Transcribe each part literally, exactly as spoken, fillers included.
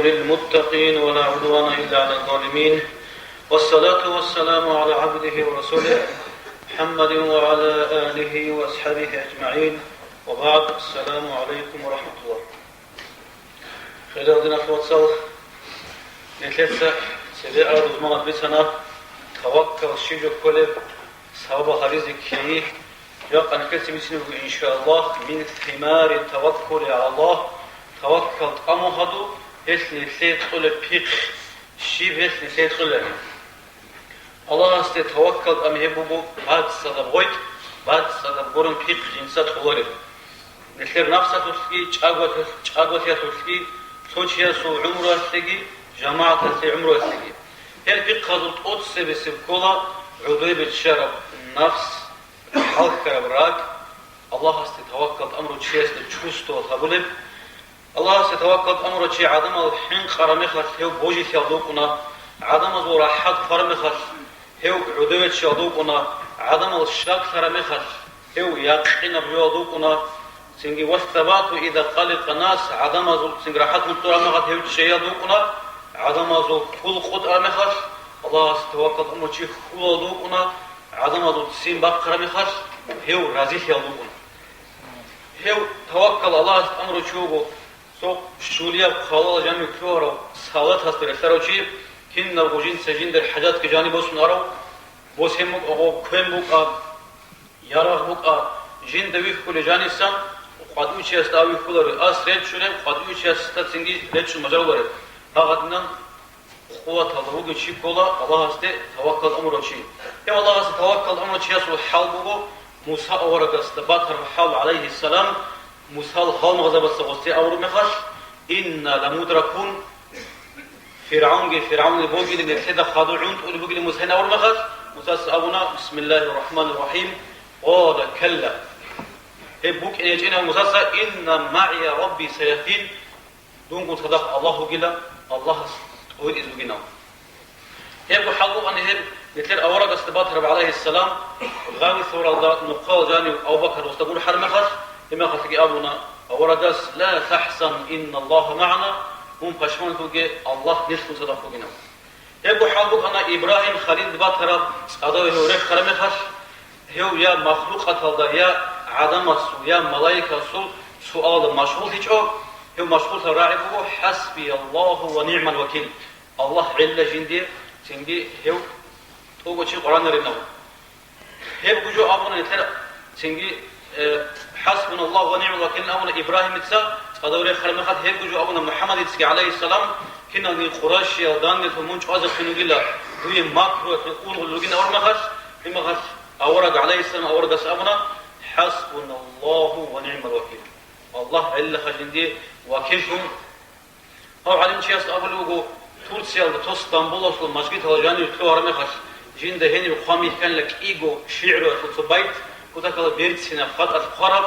للمتقين ولا عدوان إلا على الظالمين. والصلاة والسلام على عبده ورسوله محمد وعلى آله وأصحابه أجمعين. وبعد. السلام عليكم ورحمة الله. Хириял диналъул вацал, нилъеца цебе рузмана бицана таваккал щиб жо кколеб, сабабал гьаризе ккей. Жакъа нилъеца бицине буго, иншааллагь, мин симари таваккули гӀала Аллагь, таваккал тӀамун хадуб, гьелъ нилъее кьолеб пихъ, щиб гьелъ нилъее кьолеб. Аллагьасде таваккал тӀам гьеб буго бацӀцӀадаб гъветӀ, бацӀцӀадаб гурун пихъ жинца кьолареб. Нилъер нафсалъулъги, чӀаголъиялъулъги, цо чиясул гӀумруялъеги, жамагӀаталъе гӀумруялъеги. Гьел пихъазул тӀоцебесеб ккола гӀодобе чӀараб нафс, хӀалхьараб ракӀ, Аллагьасде таваккал тӀамурав чиясда чувствовать гьабулеб. Аллагьасде таваккал тӀамурав чи гӀадамал хӀинкъараб мехалъ, гьев божилъиялда вукӀуна, гӀадамазул рахӀат хъвараб мехалъ, гьев гӀодовеччиялда вукӀуна, гӀадамал щаклъараб мехалъ, гьев якъинаб жоялда вукӀуна, цинги, вассабату иза къаликъа нас, гӀадамазул цинги рахӀат гьоркьораб мехалъ гьев чӀеялда вукӀуна, гӀадамазул ккул къотӀараб мехалъ, Аллагьасде таваккал тӀамурав чи хьулалда вукӀуна, гӀадамазул ццин бахъараб мехалъ, гьев разилъиялда вукӀуна. Гьев таваккал Аллагьасде тӀамурав чи вуго, цо щулияб хъвалал жанив лъугьарав, салатасда релълъарав чи, киналго жинца жиндир хӀажатги жаниб босун арав, босен букӀа, квен букӀа, ярагъ букӀа, жинда вихьулев жанисан, къватӀивчиясда а вихьуларев, ас речӀчӀулеб, къватӀивчиясда цинги речӀчӀун бажарулареб. Гьагъадинан къуваталда вугев чи ккола Аллагьасде таваккал тӀамурав чи. Гьев Аллагьасде таваккал тӀамурав чиясул хӀал буго Муса аварагасда батараб хӀал, гӀалайгьиссалам, Мусал гьалмагъзабаца гъосде абураб мехалъ, «Инна ламудракун», ФиргӀавнги, ФиргӀавнил богили, нилъеда хадур гӀунтӀулеб бугилан Мусайин абураб мехалъ, Мусаца абуна, бисмиллагьир рахӀманир рахӀим, къала, калла. Гьеб букӀине гьечӀин абун Мусаца, «Инна магӀия рабби саяхӀдин», дунгун цадахъ Аллагь вугила, Аллагьас тӀовитӀизе вугин абун. Гьебго хӀал букӀана гьеб нилъер аварагасда батараб, гӀалайгьиссалам, гъавилъуралда нухъал жанив Абу Бакар гъосда гурхӀараб мехалъ, гьеб мехалъги абуна аварагас, «Ла тахӀзан, инналлагьа магӀана», мун пашманлъуге, Аллагь нилъгун цадахъ вугин абун. Гьебго хӀал букӀана Ибрагьим Халилда батараб, цӀадав гьев рехараб мехалъ, гьев я махлукъаталда, я гӀадамасул, я малаикасул суалда машгъуллъичӀо, гьев машгъуллъараб рагӀи буго, «ХӀасбияллагьу ва нигӀмал вакил», Аллагь гӀелла жинде, цинги гьев тӀуго чи къваранаринав. Гьебго жо абуна нилъер цинги, э, «ХӀасбуналлагьу ва нигӀмал вакил» абуна Ибрагьимица, цӀадав рехараб мехалъ, гьебго жо абуна МухӀаммадицаги, гӀалайгьиссалам, киналги Къурайшиял данделъун мун чӀвазехъин вугила, дуе макруялъул ургъулел ругин абураб мехалъ, гьеб мехалъ авараг, гӀалайгьиссалам, аварагас абуна, «ХӀасбуналлагьу ва нигӀмал вакил». Аллагь гӀеллаха жинде вакиллъун. Гьав гӀалимчияс абулеб буго, Турциялда цо Стамбулалъул мажгиталда жанив лъугьараб мехалъ, жинда гьениб хъван бихьанила кӀиго шигӀруялъул цо байт, кутакалда берцинаб хатӀалъ хъвараб,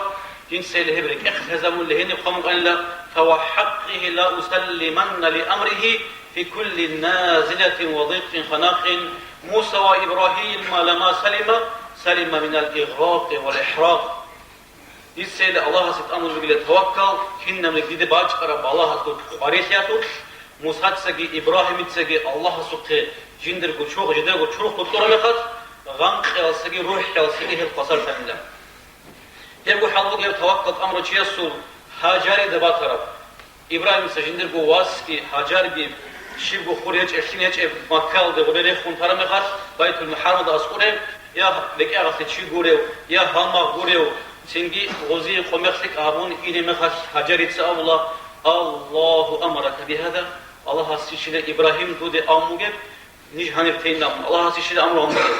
жинцайила гьеб рекӀехъ лъазабулел гьениб хъван букӀанила, «Фаваххаккъигьи ла усаллиманна ли амригьи фи кулли назилатин ва дикъин ханакъин, Муса ва Ибрагьима лама салима, салима минал игъракъи вал ихӀракъ». Дицайила Аллагьасе тӀамулеб бугила таваккал, кинабниги дида бачӀараб балагьалъул къварилъиялъулъ, Мусацаги Ибрагьимицаги Аллагьасухъе жиндирго чурх-, жидерго чурх кьураб мехалъ, гъанкъиялдасаги рухӀиялдасаги гьел хвасарлъанила. Гьебго хӀал буго гьеб таваккал тӀамурав чиясул Гьажарида батараб. Ибрагьимица жиндирго васги Гьажарги щибго хур гьечӀеб, лъим гьечӀеб Маккаялде гъуре рехун тараб мехалъ, Байтул-МухӀаррамалда аскӀуре, я рекӀегӀалъе чи гурев, я гьалмагъ гурев, цинги гъозие къо-мех лъикӀ гьабун ине мехалъ, Гьажарица абула: «Аллагьу амарака бигьаза?» Аллагьас щила Ибрагьим дуде абун бугеб, ниж гьанир тейин абун, Аллагьас щила амру гьабун бугеб?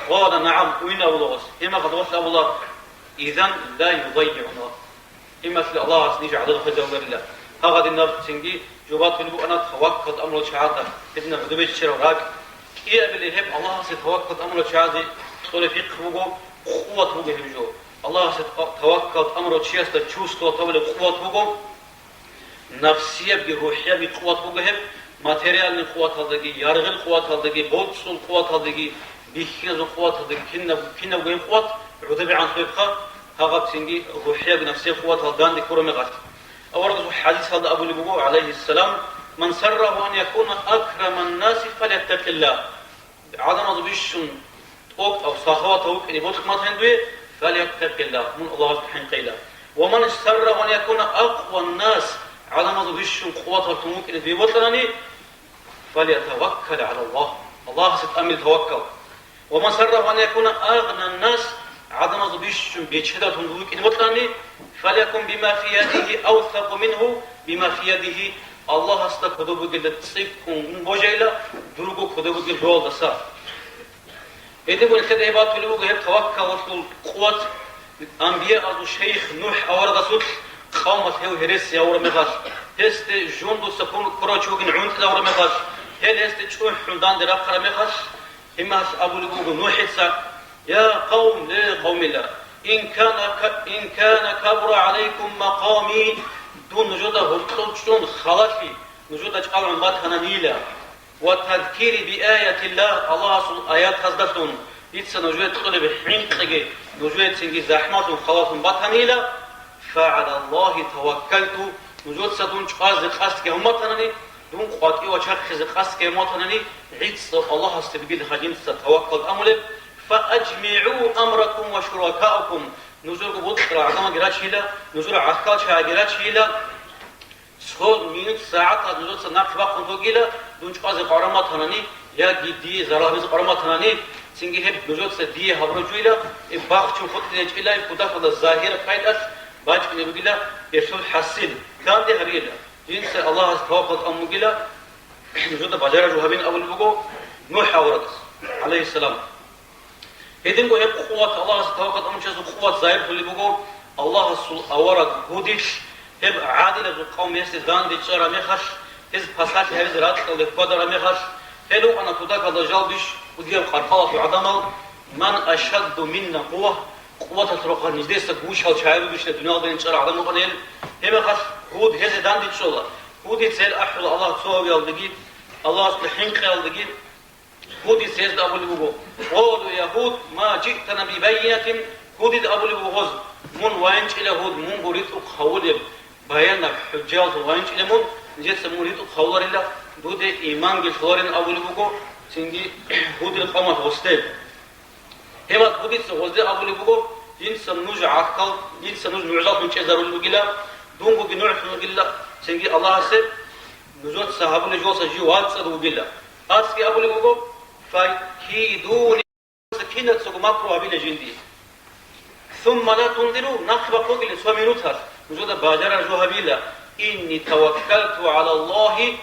Къала: «НагӀам», уйин абула гъос. Гьеб мехалъ гъос абула: «Изан ла юдайигӀуна». Гьеб мехалъ Аллагьас ниж гӀадада хвезавуларила. Гьагъадинаб цинги жо батулеб букӀана таваккал тӀамурал чагӀазда, гьединаб гӀодобе чӀараб ракӀ. КӀиабилеб гьеб Аллагьасе таваккал тӀамурал чагӀазе кьолеб пихъ буго, къуват буго гьеб жо. Аллагьасе тӀа-, таваккал тӀамурав чиясда чувствовать гьабулеб къуват буго, нафсиябги, рухӀиябги къуват буго гьеб, материальный къуваталдаги, яргъил къуваталдаги, боцӀул къуваталдаги, бихьиназул къуваталдаги, кинаб-, кинабго гьеб къуват гӀодобегӀан лъугьебха, гьагъаб цинги рухӀияб, нафсияб къуватал данде ккураб мехалъ. Аварагасул хӀадисалда абулеб буго, гӀалайгьиссалам, من سره أن يكون أكرم الناس فليتق الله. ГӀадамазул бищун тӀокӀав, сахаватав вукӀине бокьун батани дуе, فليتق الله, мун Аллагьасда хӀинкъейила. ومن سره أن يكون أقوى الناس, гӀадамазул бищун къуваталъун вукӀине дуе бокьанани, فليتوكل على الله, Аллагьасе тӀамил таваккал. ومن سره أن يكون أغنى الناس, гӀадамазул бищун бечедалъун вукӀине бокьанани, فليكن بما في يده أوثق منه بما في يده, Аллагьасда кодоб бугелда цӀикӀкӀун божайила, дурго кодоб бугел жоялдаса. Гьединго нилъеда гьеб батулеб буго гьеб таваккалалъул къуват. Амбияазул шайх НухӀ аварагасулъ къавмалъ гьев гьереси гьавураб мехалъ, гьесде жундуца ккун ккурав чи вугин гӀунтӀизавураб мехалъ, гьел гьесде чӀухӀун данде рахъараб мехалъ, гьималъ абулеб буго НухӀица: يا قوم, ле, къавмила, إن كان ك-, إن كان كبر عليكم مقامي, дун нужеда гьоркьов чӀун халалъи нужеда чӀалгӀун батананила, وتذكيري بآيات الله, Аллагьасул аятаздалъун дица нужее кьолеб хӀинкъиги нужецинги захӀмалъун халалъун батанила, فعلى الله توكلت, нужеца дун чӀвазе къасдги гьабун батанани, дун къватӀив вачахъизе къасдги гьабун батанани, гӀицӀав Аллагьасде бугила жинца таваккал тӀамулеб. فأجمعوا أمركم وشركاءكم, нужерго бокьарал гӀадамалги рачейила, нужер гӀахьалчагӀиги рачейила. Цо минут, сагӀаталда нужеца нахъе бахъун бугила, дун чӀвазе къваригӀун батанани, яги дие зарал гьабизе къваригӀун батанани, цинги гьеб нужеца дие гьабураб жойила, гьеб бахчун хутӀизе гьечӀила, гьеб кутакалда загьир пайдалъ бачӀунеб бугила, гьелъул хӀасил данде гьабейила. Жинца Аллагьасе таваккал тӀамун бугила, нужеда бажарараб жо гьабин абулеб буго НухӀ аварагас, гӀалайгьиссалам. Гьединго гьеб къуват, Аллагьасе таваккал тӀамун чиясул къуват загьирлъулеб буго Аллагьасул авараг Гьудилъ, гьеб гӀадилазул къавм гьесде данде чӀараб мехалъ, гьез пасалъи гьабизе ракьалде хьвадараб мехалъ, гьел рукӀана кутакалда жал бищун кӀудияб къаркъалалъул гӀадамал, من أشد منا قوة, къуваталъул рахъалъ нижеца гушал чагӀи ругищали дуниялда гьениб чӀарал гӀадамал рукӀана гьел. Гьеб мехалъ Гьуд гьезде данде чӀола. Гьудица гьел ахӀула Аллагь цо гьавиялдеги, Аллагьасда хӀинкъиялдеги. Гьудица гьезда абулеб буго: قالوا يا هود ما جئتنا ببينة, Гьудида абулеб буго гьез: мун вайинчӀила, Гьуд, мунго ритӀухъ гьавулеб баянаб хӀужаялъун вайинчӀила мун, нижеца мун ритӀухъ гьавуларила, дуде иманги лъоларин абулеб буго, цинги Гьудил къавмалъ гьесде. Гьеб мехалъ Гьудица гьезде абулеб буго: жинца нуж гӀахьал, жинца нуж нугӀзаллъун чӀезарулел ругила, дунгоги нугӀлъун ругила, цинги Аллагьасе нужеца гьабулеб жоялдаса жив вацӀцӀад вугила. АцӀцӀги абулеб буго: فكيدوني, кинацаго макру гьабила жинди. ثم لا تنظرون, нахъе бахъ бугила цо минуталъ, нужеда бажарараб жо гьабила. إني توكلت على الله,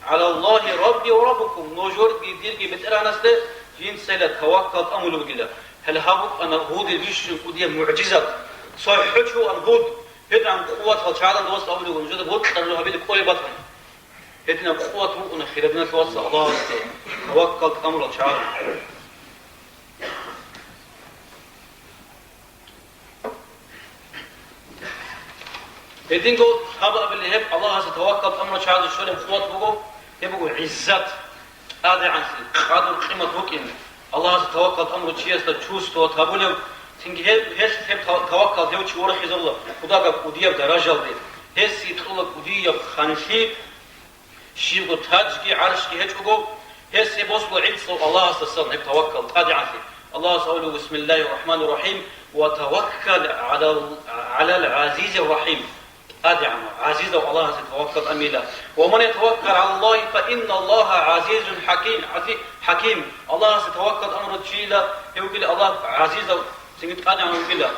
على الله ربي وربكم, нужерги дирги БетӀергьанасде жинцайила таваккал тӀамулеб бугила. Гьале гьаб букӀана Гьудил бищун кӀудияб мугӀжизат. ЦохӀо чи вугоан Гьуд, гьедигӀан къуватал чагӀазда гьес абулеб буго, нужеда бокьараб жо гьабила кӀолеб батани. Гьединаб къуват букӀуна, хириял диналъул вацал, Аллагьасде таваккал тӀамурал чагӀазул. Гьединго лъабабилеб гьеб Аллагьасе таваккал тӀамурал чагӀазул щолеб къуват буго, гьеб буго гӀиззат, тӀадегӀанлъи, къадру-къимат букӀин. Аллагьасе таваккал тӀамурав чиясда чувствовать гьабулев, цинги гьеб, гьелъ гьеб тав-, таваккал гьев чи ворхизавула кутакаб кӀудияб даражалде. Гьесие кьола кӀудияб ханлъи, щибго тажги гӀаршги гьечӀого, гьесие босула гӀицӀго Аллагьасдасан гьеб таваккал, тӀадегӀанлъи. Аллагьас абулеб: بسم الله الرحمن الرحيم، وتوكل على ال-, على العزيز الرحيم. ТӀадегӀанав, гӀазизав Аллагьасе таваккал тӀамила. ومن يتوكل على الله فإن الله عزيز حكيم, гӀази-, хӀаким. Аллагьасе таваккал тӀамурав чийила гьев вугила Аллагь гӀазизав, цинги тӀадегӀанав вугила.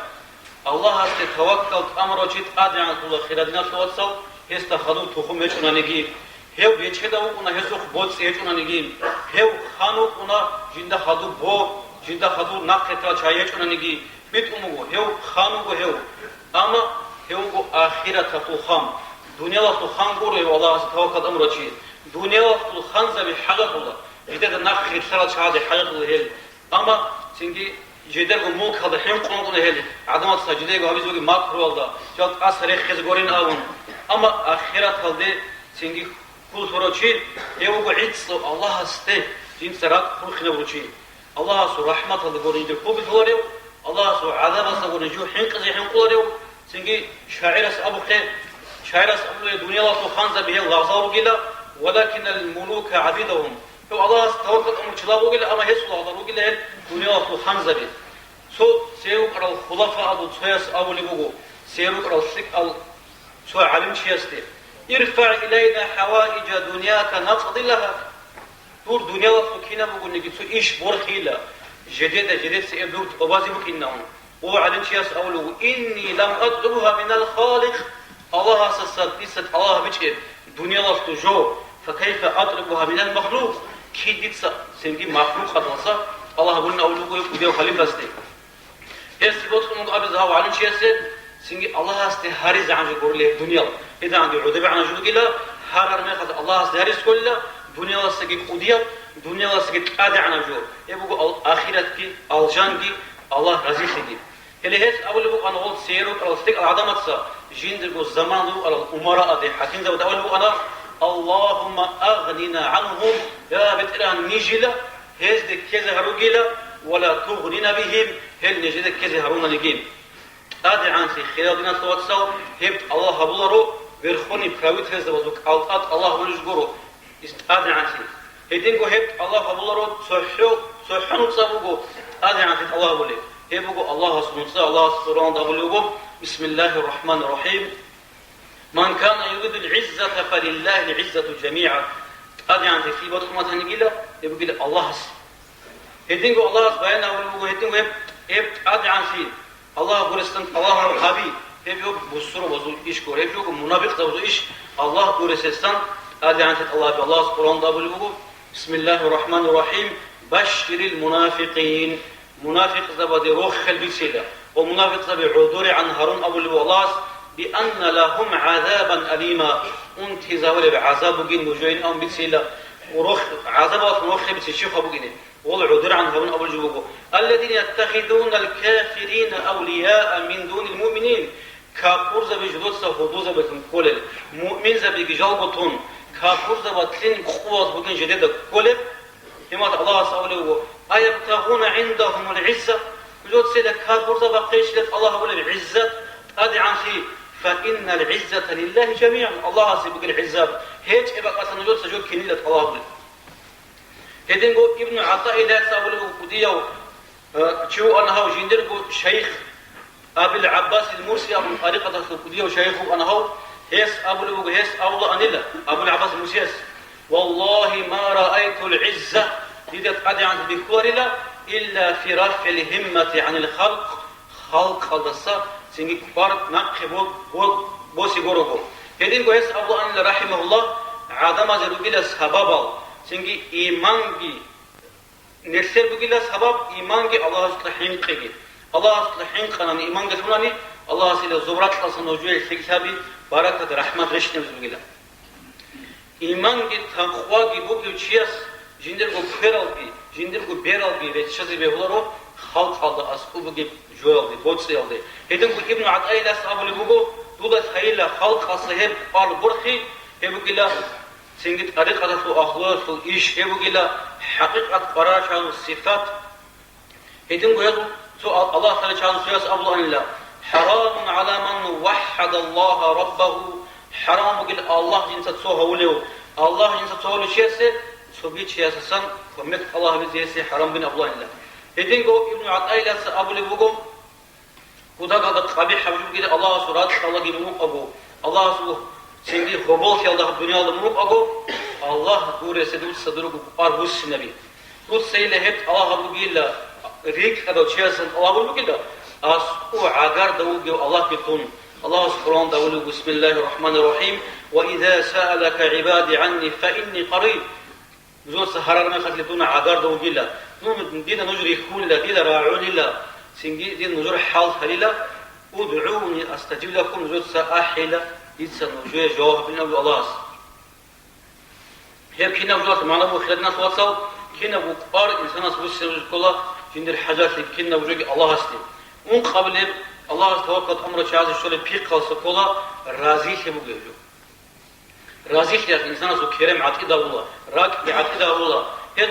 Аллагьасде таваккал тӀамурав чи тӀадегӀанлъула, хириял диналъул вацал, гьесда хадув тухум гьечӀониги, гьев бечедав вукӀуна, гьесухъ боцӀи гьечӀониги, гьев хан вукӀуна, жинда хадуб бо, жинда хадур нахъе тал чагӀи гьечӀониги, битӀун буго, гьев хан вуго гьев. Амма гьев вуго ахираталъул хан. Дуниялалъул хан гуро гьев Аллагьасе таваккал тӀамурав чи. Дуниялалъул ханзаби хӀажалъула, жидеда нахъе лъарал чагӀазде хӀажалъула гьел. Амма цинги жидерго мулкалда хӀинкъун вукӀуна гьел, гӀадамаца жидего гьабизе бугеб макруялда, жал тӀаса рехизе гурин абун. Амма ахираталде цинги хьул лъурав чи, гьев вуго гӀицӀго Аллагьасде жинца ракӀ хурхинабурав чи. Аллагьасул рахӀматалда гурин жив хӀулби лъоларев, Аллагьасул гӀазабалда гурин жив хӀинкъизе хӀинкъуларев, цинги шагӀирас абухъе, шагӀирас абулеб, дуниялалъул ханзаби гьел лагъзал ругила, «Валакинал мулука гӀабидагьум». Гьев Аллагьас таваккал тӀамурчилал ругила, амма гьесул гьалар ругила гьел дуниялалъул ханзаби. Цо цеве вукӀарал хулафаазул цояс абулеб буго, цеве вукӀарал лъикӀал цо гӀалимчиясде: «ИрфагӀ илайна хӀаваижа дунияка накъди лагьа». Дур дуниялалъул кинаб бугониги цо иш борхила, жидеда, жидеца гьеб дур тӀубазе букӀинавун. О гӀалимчияс абулев: «Инни лам атлубгьа минал Халикъ», Аллагьасдаса дица тӀалаб гьабичӀеб дуниялалъул жо, «факайфа атлубгьа минал махлукъ», кин дица цинги махлукъалдаса тӀалаб гьабулин абулев буго гьев кӀудияв халифасде. Гьес боцӀун буго абизе гьав гӀалимчиясе, цинги Аллагьасде гьаризегӀан жо гурила гьеб дуниял. ГьедигӀанги гӀодобегӀанаб жо бугила, гьарар мехалъ Аллагьасде гьаризе кколила, дунияласдаги кӀудияб, дунияласдаги тӀадегӀанаб жо. Гьеб буго ал-, ахиратги, алжанги, Аллагь разилъиги. Гьеле гьес абулеб букӀана гъол цере рукӀарал лъикӀал гӀадамаца, жиндирго заман рукӀарал умарааде, хӀакимзабаде абулеб букӀана: «Аллагьумма агънина гӀангьум», я БетӀергьан, нижила гьезде ккезе гьаругила, «ва ла тугънина бигьим», гьел нижеда ккезе гьарунаниги. ТӀадегӀанлъи, хириял диналъул вацал, гьеб тӀалаб гьабуларо верховный правительзабазул кӀалтӀа тӀалаб гьабулеб гуро, ТӀадегӀанлъи. Гьединго гьеб тӀалаб гьабуларо цохӀо, цохӀо нуцӀа буго тӀадегӀанлъи тӀалаб гьабулеб. Гьеб буго Аллагьасул нуцӀа, Аллагьас Къуръаналда абулеб буго: «Бисмиллагьир рахӀманир рахӀим. Ман кана юридул гӀиззата фалиллагьил гӀиззату жамигӀа». ТӀадегӀанлъи лъие батун батанигила, гьеб бугила Аллагьасе. Гьединго Аллагьас баян гьабулеб буго, гьединго гьеб, гьеб тӀадегӀанлъи. Аллагь гуресдасан тӀалаб гьаби, гьеб жо бусурбабазул иш гуро, гьеб жо мунапикъзабазул иш, Аллагь гуресдасан тӀадегӀанлъи тӀалаб гьаби. Аллагьас Къуръаналда абулеб буго: «Бисмиллагьир рахӀманир рахӀим, башширил мунафикъин». Мунапикъзабаде рохел бицила, ва мунапикъзаби гӀодорегӀан гьарун абулеб буго Аллагьас: «Бианна лагьум гӀазабан алима», унтизавулеб гӀазаб бугин нужее абун бицила, рох-, гӀазабалъун рохел бицин щибха букӀине. Гъол гӀодорегӀан гьабун абулеб жо буго: «Алладина яттахидунал кафирина авлияа мин дунил муъминин». Капурзаби жидеца гьудулзабилъун кколел, муъминзабиги жалго тун, капурзабатлъин къуват бугин жидеда кколеб. Гьеб мехалъ Аллагьас абулеб буго: «Аябтагъуна гӀиндагьумул гӀизза?» Жидецила капурзабахъейищила тӀалаб гьабулеб гӀиззат, тӀадегӀанлъи? «Фа иннал гӀиззата лиллагьи жамигӀан», Аллагьасе бугел гӀиззат, гьечӀеб бакӀалъа жидеца жо кинила тӀалаб гьабулеб. Гьединго Ибну ГӀатаилаца абулеб буго кӀудияв, э, чи вугӀана гьав, жиндирго шайх Абил ГӀаббасил Мурси абун тӀарикъаталъул кӀудияв шайх вугӀана гьав, гьес абулеб буго, гьес абулаанила, Абул ГӀаббас Мурсияс: «Валлагьи, ма раайтул гӀизза», дида тӀадегӀанлъи бихьуларила, «илла фи рафгӀил гьиммати гӀанил халкъ», халкъалдаса цинги кӀвар нахъе бо-, бо-, боси горого. Гьединго гьес абулаанила, рахӀимагьуллагь, гӀадамазе ругила сабабал, цинги иманги, нилъер бугила сабаб иманги Аллагьасукьа хӀинкъиги. Аллагьасукьа хӀинкъанани, иманги лъунани, Аллагьасила зоб ракьалъа нужее лъикӀлъаби, баракат, рахӀмат рещтӀинабизе бугила. Иманги такъваги бугев чияс жиндирго квералги, жиндирго бералги реччазе бегьуларо халкъалда аскӀоб бугеб жоялде, боцӀиялде. Гьединго Ибну ГӀатаилас абулеб буго: «Дуда лъайила халкъалъа гьеб кӀвар борхи, гьеб бугила цинги тӀарикъаталъул агьлуялъул иш, гьеб бугила хӀакъикъат къварарав чагӀазул сипат». Гьединго гьезул цо Ал-, Аллагь лъалев чагӀазул цояс абулаанила: «ХӀарамун гӀала ман ваххадаллагьа раббагьу», хӀарам бугила Аллагь жинца цо гьавулев, Аллагь жинца цо гьавулев чиясе цоги чиясасан кумек тӀалаб гьабизе гьесие хӀарам бугин абулаанила. Гьединго Ибну ГӀатаилаца абулеб буго: Кутакалда къабихӀ гьаб жугила Аллагьасул ракьалдаги мун рукӀаго, Аллагьасул цинги гьоболлъиялда гьаб дуниялда мун рукӀаго, Аллагь гуресе дуца дурго кӀвар буссинаби. Дуцайила гьеб тӀалаб гьабугила, рикӀкӀадав чиясдасан тӀалаб гьабугила, аскӀов гӀагарда вугев Аллагьги тун. Аллагьас Къуръаналда абулеб: «Бисмиллагьир рахӀманир рахӀим. Ва иза саалака гӀибади гӀанни фа инни къариб». Нужеца гьарар мехалъ дун гӀагарда вугила. Ну, дида нуж рихьулила, дида рагӀулила, цинги дир нужер хӀал лъалила. «УдгӀуни астажиб лакум», нужеца ахӀила, дица нужее жаваб гьабилин абу Аллагьас. Гьеб кинаб жоялъе магӀна буго, хириял диналъул вацал, кинабго кӀвар инсанас буссине ккола, жиндир хӀажатлъи кинаб жоги Аллагьасде. Ункъабилеб Аллагьас таваккал тӀамурав чагӀазе щолеб пихъалъа ккола разилъи бугеб жо. Разилъиялъ инсанасул керен гӀатӀид гьабула, ракӀги гӀатӀид гьабула. Гьел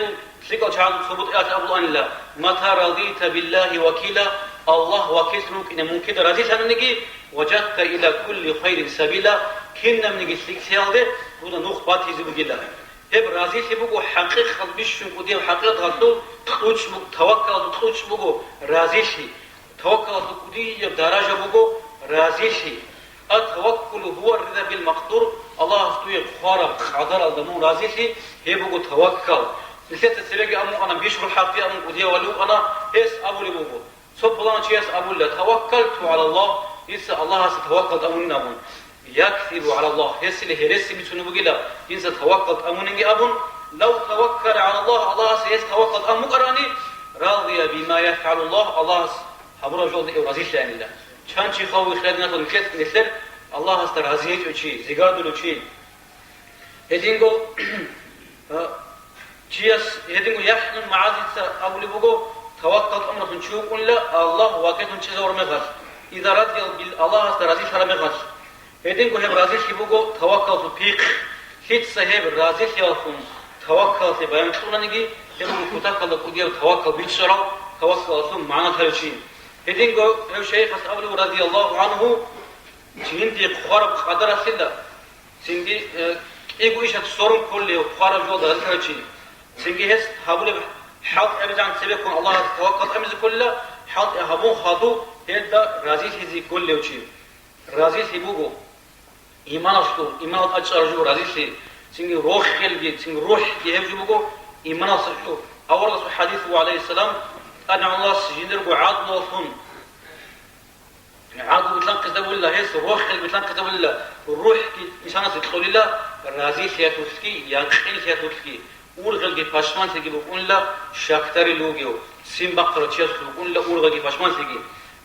лъикӀал чагӀазул цо бутӀаялъ абулаанила: «Мата радита биллагьи вакила», Аллагь вакиллъун вукӀине мун кида разилъаниги, «важадта иля кулли хайрин сабила», кинабниги лъикӀлъиялде Дуда нух батизе бугила. Гьеб разилъи буго хӀакъикъат бищун кӀудияб хӀакъикъаталъул кьучӀ буг-, таваккалалъул кьучӀ буго разилъи. Таваккалалъул кӀудияб даража буго разилъи. Ат-таваккулу гьува рида бил макъдур, Аллагьас дуе хъвараб къадаралда мун разилъи, гьеб буго таваккал. Нилъеца цебеги амукъана, Бишрул ХӀафи амун кӀудияв вали вукӀана, гьес абулеб буго. Цо пуланав чияс абула: «Таваккалту гӀала Аллагь», дица Аллагьасе таваккал тӀамунин абун. «Якзибу гӀала Аллагь», гьесила гьереси бицунеб бугила, дица таваккал тӀамунинги абун, «Лав таваккала гӀала Аллагь», Аллагьасе гьес таваккал тӀамун букӀарани, «радия бима яфгӀалу Аллагь», Аллагьас гьабураб жолда гьев разилъаянила. Чан чи хавги хириял диналъул нилъер, нилъер Аллагьасда рази гьечӀев чи, зигардулев чи. Гьединго, а, чияс, гьединго ЯхӀнун МугӀазица абулеб буго, таваккал тӀамуралъун чи вукӀунила, Аллагь вакиллъун чӀезавураб мехалъ, иза радиял бил Аллагьасда разилъараб мехалъ. Гьединго гьеб разилъи буго таваккалалъул пихъ. Лъица гьеб разилъиялъун таваккалалъе баян кьунаниги, гьеб буго кутакалда кӀудияб таваккал бичӀчӀарав, таваккалалъул магӀна лъарав чи. Гьединго гьев шайихас абулеб, радияллагьу гӀангьу, жинди хъвараб къадаралъила, цинги, э, кӀиго ишат сорун кколев хъвараб жолда разилъарав чи. Цинги гьес гьабулеб хӀалтӀи гьабизегӀан цебеккун Аллагьасе таваккал тӀамизе кколила, хӀалтӀи гьабун хадуб гьелда разилъизе кколев чи. Разилъи буго иманалъул, иманалда тӀадчӀараб жо разилъи, цинги рохелги, цинги рухӀги гьеб жо буго иманалъул жо. Аварагасул хӀадис буго, гӀалайгьиссалам, тӀадегӀанас жиндирго гӀадлуялъун, гӀадлу билълъанхъизабулила, гьес рохел билълъанхъизабулила, рухӀги инсанасе кьолила разилъиялъулъги, якъинлъиялъулъги, ургъелги пашманлъиги букӀунила щакдарил вугев, ццин бахъарав чиясулъ букӀунила ургъелги пашманлъиги.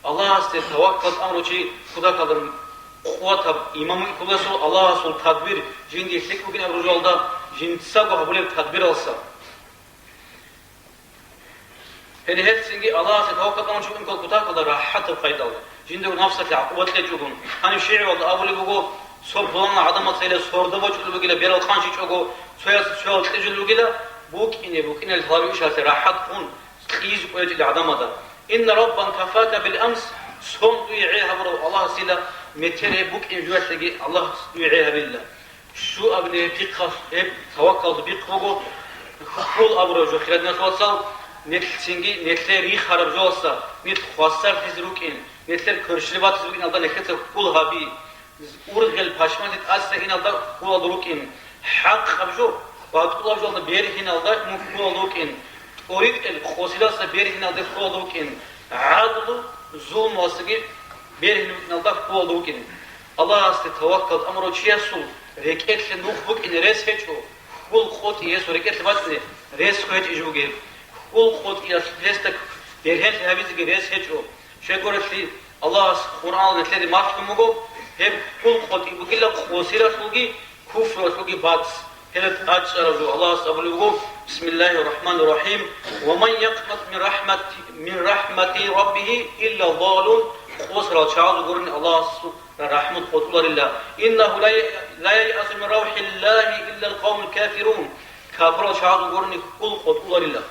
Аллагьасде таваккал тӀамурав чи кутакалда къуватаб имам вукӀине кколесул, Аллагьасул тадбир жиндие лъикӀ бугин абураб жоялда жинцаго гьабулеб тадбиралса. Гьеле гьелцинги Аллагьасе таваккал тӀамурав чи вукӀине ккола кутакалда рахӀатаб къайдалда, жиндирго нафсалъе гӀакъуба кьечӀогун. Гьаниб шигӀралда абулеб буго, цо пуланал гӀадамаца гьеле сордо бачӀулеб бугила, берал къанщичӀого, цояс цоял кьижулеб бугила, букӀине-букӀиналъ гьаларав ишалъе рахӀат хун, кьизе кӀвечӀила гӀадамазда. Инна раббан кафака бил амс, сон дуе гӀей гьабурав Аллагьасила, метер гьеб букӀин жуялъеги Аллагьас дуе гӀей гьабила. Щуабилеб пихъалъ гьеб таваккалалъул пихъ буго, хьул абураб жо, хириял диналъул вацал, нилъ цинги нилъее рихараб жоялдаса нилъ хвасарлъизе рукӀин, нилъер кверщел батизе букӀиналда нилъеца хьул гьаби, ургъел пашманлъи тӀаса иналда хьулалда рукӀин, хӀакъаб жо, батӀулаб жоялда бергьиналда мун хьулалда рукӀин, тӀоритӀел къосиналдаса бергьиналда хьулалда рукӀин, гӀадлу зулмуялдасаги бергьиналда хьулалда рукӀин. Аллагьасде таваккал тӀамурав чиясул рекӀелъе нух букӀине рес гьечӀо, хьул къотӀи гьесул рекӀелъе бачӀине рес гьечӀищ бугеб? Хьул къотӀиялъ гьесда бергьенлъи гьабизеги рес гьечӀо. Щайгурелъул Аллагьас Къуръаналда нилъеде малъун буго, гьеб хьул къотӀи бугила къосиралъулги куфруялъулги бац. Гьеле тӀадчӀараб жо Аллагьас абулеб буго: «Бисмиллагьир рахӀманир рахӀим. Ва ман якънатӀ мин рахӀмати, мин рахӀмати раббигьи илла залун». Къосарал чагӀазул гурони Аллагьасул рахӀмат къотӀуларила. «Иннагьу ла я-, ла яйъасу мин равхӀиллагьи иллал къавмул кафирун». Капурал чагӀазул гурони хьул къотӀуларила.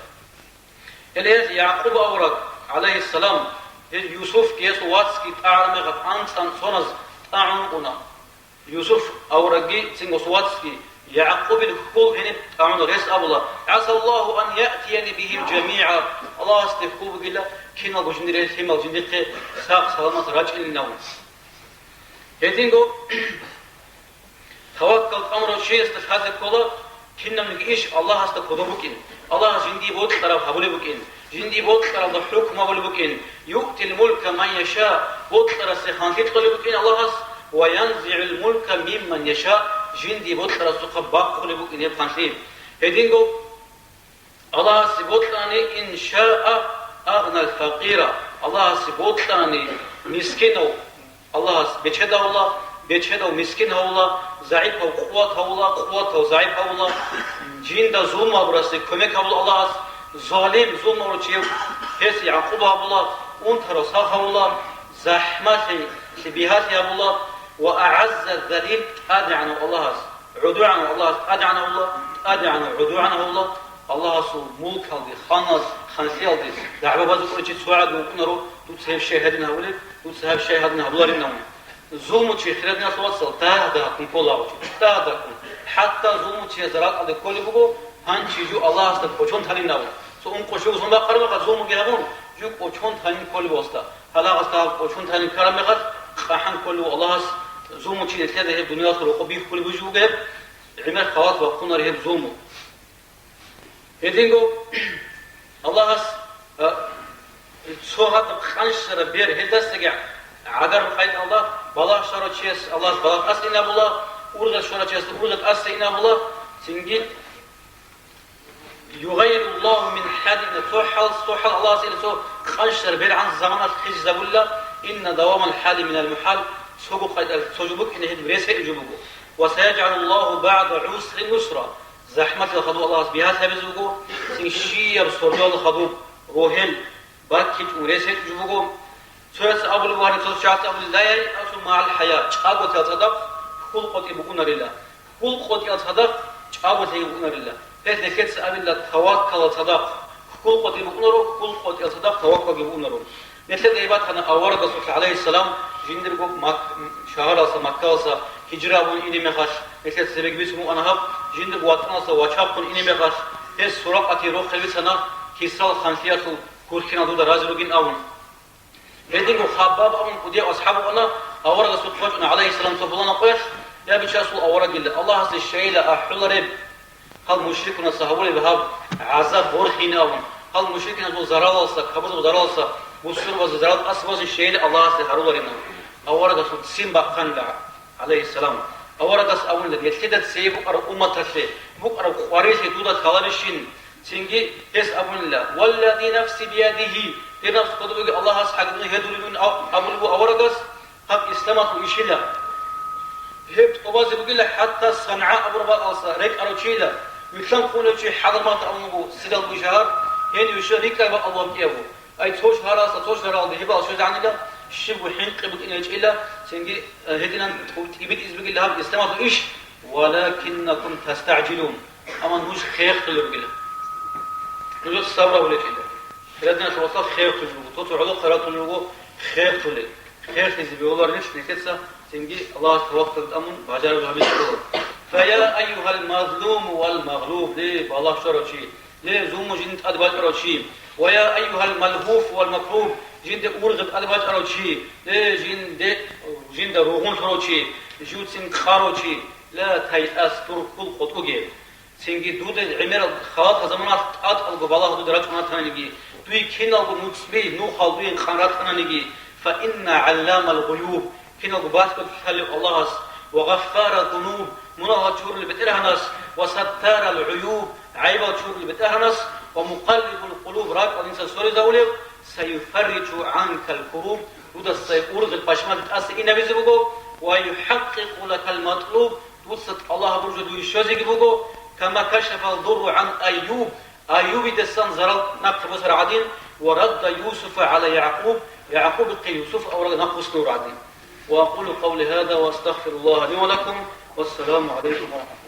Гьеле гьез Якъуб авараг, гӀалайгьиссалам, гьез Юсуфги гьесул вацги тӀагӀараб мехалъ анцӀ-анцӀ соназ тӀагӀун уна. Юсуф аварагги цинги гьесул вацги Якъубил хьул гьениб тӀагӀуна. Гьес абула: «ГӀасаллагьу ан яътияни бигьим жамигӀа». Аллагьасде хьул бугила киналго жиндир гьел лъимал жиндихъе сах-саламат рачӀинилан. Гьединго таваккал тӀамурав чиясда лъазе ккола кинабниги иш Аллагьасда кодоб букӀин, Аллагьас жиндие бокьараб гьабулеб букӀин, жиндие бокьаралда хӀукму гьабулеб букӀин. «Юътил мулка ман яша», бокьарасе ханлъи кьолеб букӀин Аллагьас, «ва янзигӀул мулка мимман яша», жиндие бокьарасухъа бахъулеб букӀин гьеб ханлъи. Гьединго Аллагьасе бокьани, ин шаа агънал факъира, Аллагьасе бокьани, мискинав Аллагьас бечедавула, бечедав мискин гьавула, загӀипав къуват гьавула, къуватав загӀип гьавула, жинда зулму гьабурасе кумек гьабула Аллагьас, залим зулму гьабурав чияв гьесие гӀакъуба гьабула, унтарав сах гьавула, захӀмалъи, лъибигьалъи гьабула ва агӀазза залил тӀадегӀанав Аллагьас. ГӀодугӀанав Аллагьас тӀадегӀанавула, тӀадегӀанав гӀодугӀанавула, Аллагьасул мулкалде, ханлъиялде дагӀба базе кӀолев чи цогӀаги вукӀунаро, дуца гьеб щай гьадин гьабулеб, дуца гьеб щай гьадин гьабуларин абун. Зулмучи, хириял диналъул вацал, дагь-дагьккун ккола гьав чи, дагь-дагьккун. ХӀатта зулмучияс ракӀалде кколеб буго, гьанчи жо Аллагьасда кӀочон танин абун. Цо ункъо щуго сон бахъараб мехалъ зулмуги гьабун, жо кӀочон танин кколеб гьасда. Гьалагъасда гьаб кӀочон танин ккараб мехалъ, къахӀан кколев Аллагьас зулмучи нилъеда гьеб дуниялалъул рокъоб бихьулеб буго гьеб, гӀемер халат бахъунареб гьеб зулму. Гьединго Аллагьас, а, цо гьадаб къанщараб бер гьелдасаги гӀагар букӀайин Аллагь, балагь щварав чияс Аллагьас балагь тӀаса инабула, ургъел щварав чияс ургъел тӀаса инабула, цинги يغير الله من حال, цо хӀал, цо хӀал Аллагьас ил цо къанщараб бергӀан заманалъ хисизабула, إن دوام الحال من المحال, цого къайдал цо жо букӀине гьеб рес гьечӀеб жо буго. وسيجعل الله بعد عسر يسرا, захӀматал хадуб Аллагьас бигьалъ гьабизе буго, цин щияб сордоялда хадуб, рогьел баккичӀун рес гьечӀеб жо буго. Цояс абулеб буго, гьаниб цо чагӀаз абулеб, لا ييأس مع الحياة, чӀаготал цадахъ хьул къотӀи букӀунарила. Хьул къотӀиял цадахъ чӀаголъиги букӀунарила. Гьелъ нилъеца абила, таваккалал цадахъ хьул къотӀи букӀунаро, хьул къотӀиял цадахъ таваккалги букӀунаро. Нилъеда гьеб батана аварагасулъ, гӀалайгьиссалам, жиндирго Мак-, шагьаралса, Маккалса гьижра абун ине мехалъ, нилъеца цебеги бицун букӀана гьаб, жиндирго ватӀаналса вачахъун ине мехалъ, гьес Суракъатие рохел бицана, Кисрал ханлъиялъул гурхӀинал дуда рази ругин абун. Гьединго Хаббаб абун кӀудияв асхӀаб вукӀана, аварагасухъ вачӀуна, гӀалайгьиссалам, цо пуланаб къоялъ, я бичасул аварагила, Аллагьасе щайила ахӀулареб, гьал мушрикунаса гьабулеб гьаб гӀазаб борхине абун, гьал мушрикуназул заралалса, капурзабазул заралалса, бусурбазе зарал тӀаса базе щайила Аллагьасе гьаруларин абун. Аварагасул ццин бахъанила, гӀалайгьиссалам. Аварагас абунила, нилъеда цее букӀараб умматалъе, букӀараб къварилъи дуда лъаларищин? Цинги гьес абунила, والذي نفسي بيده, дир напс кодобеги Аллагьас хӀакъ гьедулин абулеб аварагас, гьаб исламалъул ишила. Гьеб тӀубазе бугила хӀатта СанагӀа абураб бакӀалса рекӀарав чийила, вилълъанхъулев чи Хьадрамавт абун буго, Сидалбуй шагьар, гьенив щвел рикӀкӀараб бакӀал вукӀияб буго. Ай цо шагьаралса цо шагьаралде гьебал щвезегӀанила, щибго хӀинкъи букӀине гьечӀила, цинги, э, гьединан тӀибитӀизе бугила гьаб исламалъул иш, ولكنكم تستعجلون, амма нуж хехлъулел ругила. Нужер сабру гьечӀила. Хирадиналъул вацал хехлъулел руго, цо-цо гӀолохъе ратулел руго хехлъулел. Хехлъизе бегьуларищ нилъеца цинги Аллагьас таваккал тӀамун бажараб гьабизе ккола. فيا أيها المظلوم والمغلوب, ле, балагь щварав чи, ле, зулму жинда тӀад бачӀарав чи, ويا أيها الملهوف والمكروب, жинда ургъи тӀад бачӀарав чи, ле, жинде-, жинда ругъун лъурав чи, жуцин къарав чи, لا تيأس, дур хьул къотӀуге. Цинги дуда гӀемерал халатал заманалъ тӀатӀалго балагь дуда рачӀун ратананиги, дуе киналго нуцӀби, нухал дуе къан ратананиги, فإن علام الغيوب, киналго балъголъи лъалев Аллагьас, وغفار الذنوب, мунагьал чурулев БетӀергьанас, وستار العيوب, гӀайибал чурулев БетӀергьанас, ومقلب القلوب, ракӀал инсан соризавулев, سيفرج عنك الكروب, дудаса ургъел пашмаде тӀаса инабизе буго, ويحقق لك المطلوب, дуца тӀалаб гьабураб жо дуе щвезеги буго, كما كشف الضر عن أيوب, Аюбидасан зарал нахъе босараб гӀадин, ورد يوسف على يعقوب, ЯгӀкъубихъе Юсуп авараг нахъ босулеб гӀадин. وأقول قولي هذا وأستغفر الله لي ولكم. والسلام عليكم ورحمة الله.